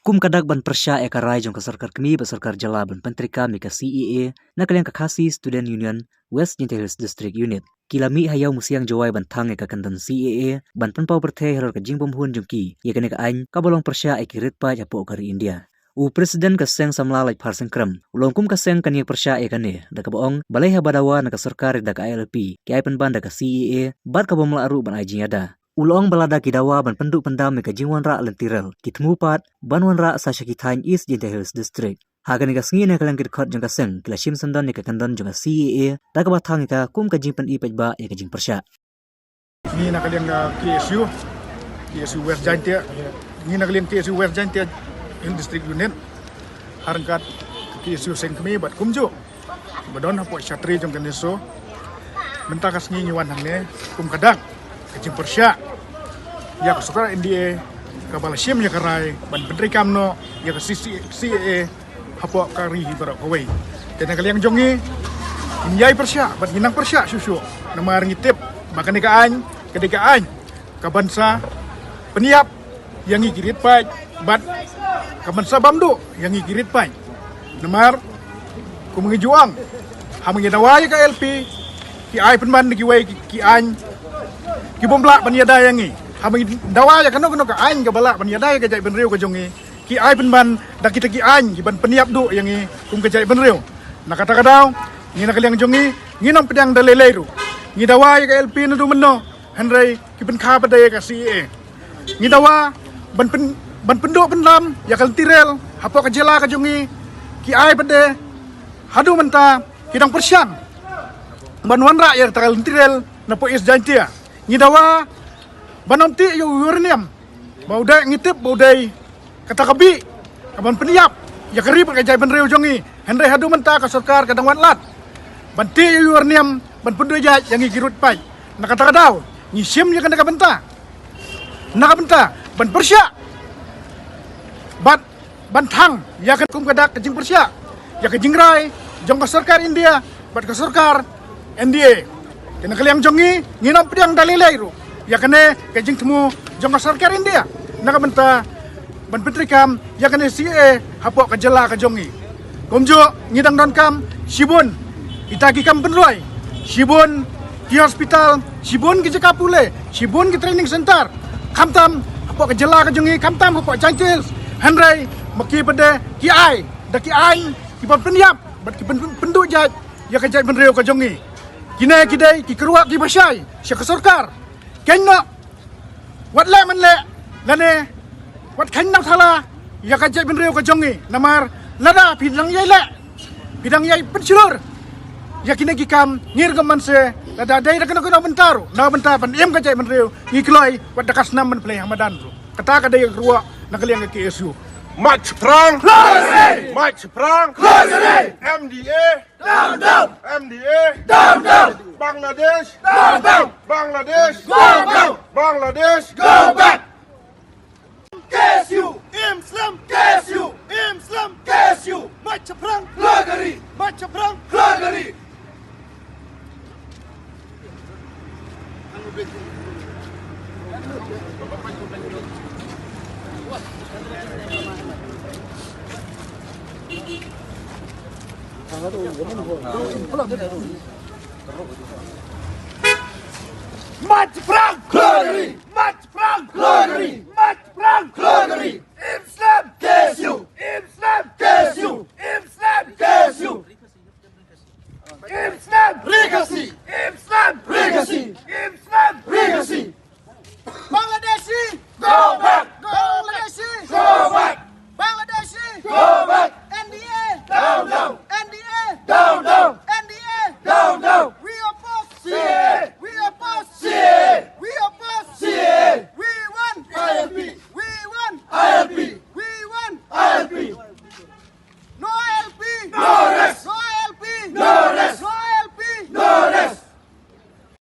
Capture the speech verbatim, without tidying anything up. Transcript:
Kum ka dak ban pyrshah ïa ka rai jong ka sorkar kmie bad sorkar jylla ban pyntreikam ïa ka C A A, na ka liang ka Khasi Student Union West Jaintia Hills District Unit ki la mih ha Ïawmusiang Jowai ban thang ïa ka kyndon C A A ban pynpaw pyrthei halor ka jingbymhun jong ki ïa kane ka aiñ kaba long pyrshah ïa ki rit paid hapoh ka ri India. U President ka seng samla Laitphar Sengkrem u la ong kum ka seng kan ïa pyrshah ïa kane da kaba ong balei haba dawa na ka sorkar ïa da ka I L P ki ai pynban da ka C A A bad ka bym lah ruh ban ai jingïada. U la ong ba lada ki dawa ban pynduh pyndam ïa ka jingwanrah lynti rel ki thmu pat ban wanrah sa sha ki thaiñ East Jaintia Hills District. Ha kane ka sngi na ka liang ki dkhot jong ka seng ki la shim syndon ïa ka kyndon jong ka C A A da kaba thang ïa ka kum ka jingpyni paidbah ïa ka jingpyrshah. Ngi na ka liang ka K S U, K S U West Jaintia, ngi na ka liang K S U West Jaintia Hill District Unit, ha ryngkat K S U seng kmie bad kumjuh ba don hapoh shatri jong ka NESO. Mynta ka sngi ngi wan hangne kum ka dak ka jingpyrshah ïa ka sorkar N D A kaba la shim ïa ka rai ban pyntreikam noh ïa ka C C, C A A hapoh ka ri hi baroh kawei. Te na ka liang jong ngi, ngi ïai pyrshah bad ngi nang pyrshah shuh shuh. Namar ngi tip ba kane ka aiñ ka dei ka aiñ kaban sa pynïap ïa ngi ki rit paid bad kaban sa bam duh ïa ngi ki rit paid. Namar kum ngi ju ong, haba ngi dawa ïa ka I L P ki ai pynban da kiwei ki, ki aiñ ki bym lah ban ïada ïa ngi. Haba ngi dawa ïa kano kano ka aiñ kaba lah ban ïada ïa ka jaitbynriew ka jong ngi, ki ai pynban da kita ki aiñ kiban pynïap duh ïa ngi kum ka jaitbynriew. Na kata ka daw, ngi na ka liang jong ngi, ngin ym pdiang da lei lei ruh. Ngi dawa ïa ka I L P naduh mynno, hynrei ki pynkha pat da ïa ka C A A. Ngi dawa ban pyn, ban pynduh pynlam ïa ka lynti rel hapoh ka jylla ka jong ngi, ki ai pat de. Haduh mynta ki dang pyrshang ban wanrah ïa kata ka lynti rel na poh East Jaintia. Ngi dawa ban ym tih ïa u uranium ba u dei, ngi tip ba u dei kata ka bih kaban pynïap ïa ka ri bad ka jaitbynriew jong ngi. Hynrei haduh mynta ka sorkar ka dang wad lad ban tih ïa u uranium ban pynduh jait ïa ngi ki rit paid. Na kata ka daw ngi shim ïa kane ka bynta, na ka bynta ban pyrshah bad ban thang ïa ka kum ka dak ka jingpyrshah ïa ka jingrai jong ka sorkar India bad ka sorkar N D A. Te na ka liang jong ngi, ngin ym pdiang da lei lei ruh ïa kane ka jingthmu jong ka sorkar India na ka bynta ban pyntreikam ïa kane C A A hapoh ka jylla ka jong ngi. Kumjuh ngi dang donkam shibun kita ki kam pynroi, shibun ki hospital, shibun ki jaka pule, shibun ki training center, khamtam hapoh ka jylla ka jong ngi, khamtam hapoh Jaintia Hills. Hynrei ma ki pat de ki ai da ki aiñ kiban pynïap bad kiban pyn, pynduh jait ïa ka jaitbynriew ka jong ngi. Kine ki dei ki kyrwoh kiba shai sha ka sorkar. Kynnoh wat leh man leh lane wat kheiñ nangthala ïa ka jaitbynriew ka jong ngi. Namar lada phi dang ïai leh, phi dang ïai pynshlur ïa kine ki kam, ngir ka man se lada dei da kano kano bynta ruh, na bynta ban im ka jaitbynriew, ngi kloi wat da ka snam ban pynlong ha madan ruh. Kata ka dei ka kyrwoh na ka liang ka K S U. Mat shaphrang. Mat shaphrang. M D A. Down, down! M D A! Down, down! Bangladesh! Down, down! Bangladesh! Go back! Bangladesh! Go back! K S U! Im slem! K S U! Im slem! K S U! Mat shaphrang! Lagari! Mat shaphrang! Lagari! Mat shaphrang! Lagari! Mat shaphrang! Lagari! Mat shaphrang! Lagari! Im slem! K S U! Im slem! K S U! Im slem! K S U! Im slem! Ri Khasi! Im slem! Ri Khasi! Im slem! Ri Khasi! Bangladeshi! Go back!